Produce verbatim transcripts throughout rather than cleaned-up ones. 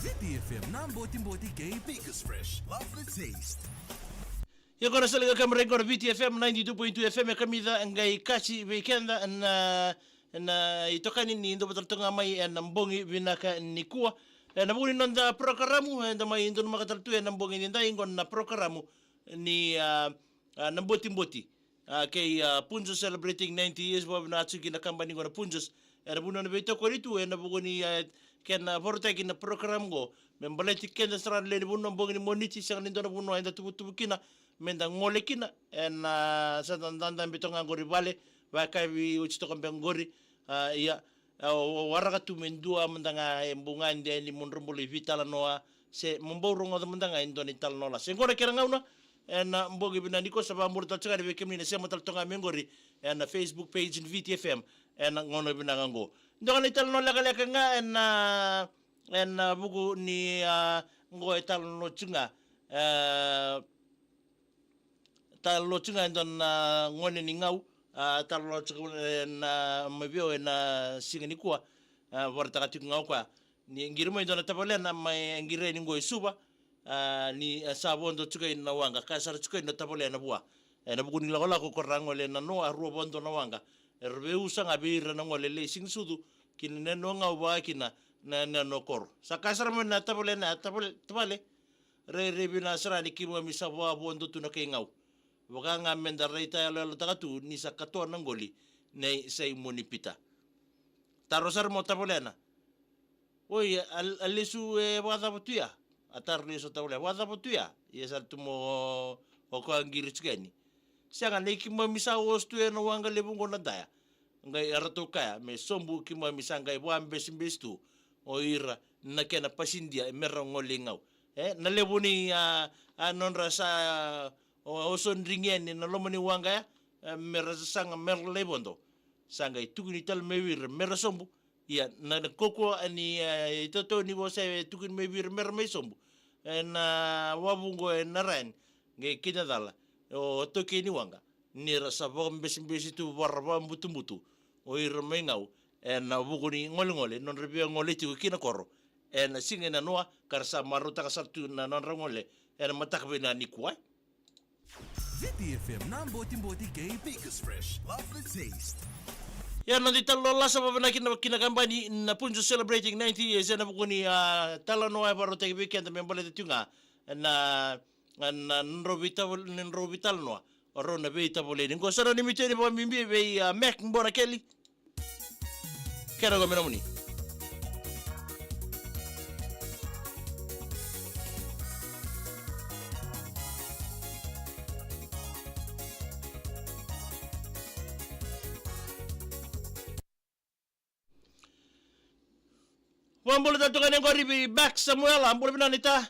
Viti F M na botiboti kei Baker's Fresh. Love the taste. Ia qo na sala ga ka marai qo na Viti F M ninety-two point two F M e kamica qai kasi vei keda na, na itokani ni dou vata tale tu ga mai ena bogi vinaka nikua. Ena vuku ni noda porokaramu, eda mai donumaka tale tu ena bogi nidai qo na porokaramu ni, a, a, na botiboti. A, kei, a, Punjas celebrating ninety years, vavinavinaka tiko ki na kabani qo na Punjas. Ena vuku ni nona veitokoni tu, ena vuku ni, a, kena varautaki na program qo. Me baleti keda sara na lewe ni vanua bogi ni Moniti, sega ni dua na vanua eda tuvatuva kina, meda gole kina, ena, a, sa da dadabe toka ga qori vale, vakayakavi oti toka beka qori, a, ia, a, o, o waraka tu me dua mada ga e bau gade yani mo drau bau lai veitalanoa, se mo bau rogoca mada ga e dua na italanoa lasa. E qo na kena gauna, ena bogi vinaka nikua sa vakabula tale tiko ga vei kemuni na sema tale toka ga mai qori, ena Facebook page ni Viti F M, ena gauna vinaka qo. Dua ga na italanoa lekaleka ga, ena, ena vuku ni, a, qo e talanoa tiko ga, e, talanoa tiko ga e dua na gone ni Gau, a, talanoa tiko ena mai vei au ena siga nikua, a, vakaraitaka tiko ga o koya. Ni qiri mai e dua na tavalena mai qiri yani qo e Suva, a, ni, a, sa vodo tiko ina waqa, kaya sara tiko ina tavalena vua. Ena vuku ni lakolako ko ra gole na noa, a rua vakadua na waqa. Era veiusa ga vei ira na gole lai siga ni sucu, ki na yanuyanu o Gau vaka kina na, na yanuyanu o Koro. Sa kaya sara mai na tavalena, tavale, tavale. Rairai vinaka sara ni keimami sa vakavodo tu na kai Gau. Vaka ga meda raitayaloyalotaka tu ni sa katoa na qoli nei Saimoni Pita. Taro sara mai o tavalena. Oi, a, a lesu e vakacava tu ya? A taro lesu o tavalena, vakacava tu ya? Ia sara tu mai o koya qiri tiko yani. Sega, nei keimami sa oso tu ena waqa levu qo na daya. Qai eratou kaya me sobu, keimami sa qai vakabesebese tu o ira na kena pasidia me ra gole i Gau. E, na levu ni, a, a nodra sa, o, oso drigi yani na loma ni waqa ya, e, me ra sasaga me ra lai vodo. Sa qai tukuni tale mai vei ira me ra sobu. Ia, na, na kaukauwa ni, e, itautau ni vosa e tukuni mai vei ira me ra mai sobu. E, na wavu qo e Narayan, qai Kinacala, o taukei ni waqa. Ni ra sa vakabesebese tu, ra vakabutubutu o ira mai Gau, ena vuku ni golegole, nodra via gole tiko ki na koro ena siga ni yanuyanu, ka ra sa marautaka sara tu na nodra gole ena mataka vinaka nikua. Viti F M na botiboti kei Baker's Fresh. Love the taste. Ia, na noda italanoa lasa vakavinaka kina, kina kabani na Punjas celebrating ninety years, ena vuku ni, a, talanoa e vakarautaki vei keda me baleta tiko ga na, na, na nodrau veitava-, na nodrau veitalanoa o rau na veitavaleni. Qo sa na ni miteni vakabibi vei, a, Mac Bonakeli. Kena qo me nomuni. Vakabula tale toka yani qori vei Back Samuela, bula vinaka naita.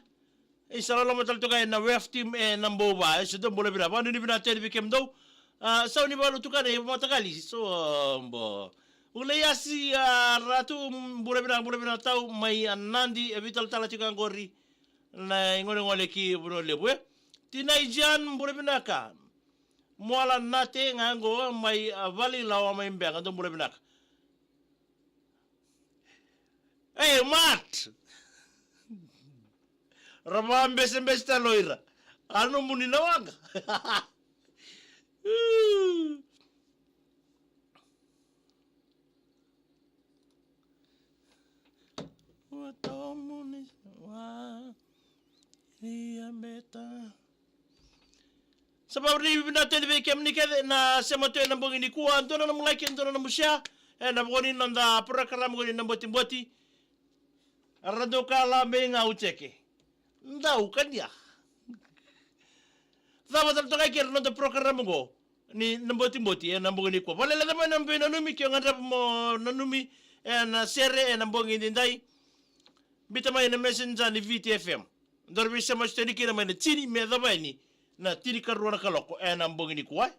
E sa loloma tale toka yani na W F team e na Bouva, e sa dou bula vinaka, vakanuinui vinaka tale vei kemudou. A, sau ni valu tukana e mataqali, so, bo. Ulaiasi, a, Ratu, bula vinaka, bula vinaka tau, mai a Nadi, e veitalatala tiko qori. Na igolegole ki Vanua Levu, e. Tinai Jan, bula vinaka. Moala Nate, ga qo, mai, a, Valelawa, mai Beqa, dou bula vinaka. Ei, Mat! Ra vakabesebese tale o ira. A nomuni na waqa. Ua tawa muni wa. Ia beta. Sa vakavinavinaka tale vei kemuni kece na sema tu ena bogi nikua, dua na nomu like, dua na nomu share. Ena vuku ni noda porokaramu qo ni Na Botiboti. Ra dau kaya la mai ga u ceke. Dau kania. Cava tale toka i keri noda porokaramu qo ni Na Botiboti ena bogi nikua. Vakalecavi mai na veinanumi, ke o gadreva mo nanumi ena sere ena bogi edaidai. Biuta mai na Messenger ni Viti F M. Daru veisema tiko yani kina mai na tini me yacova yani na tinikarua na kaloko ena bogi nikua.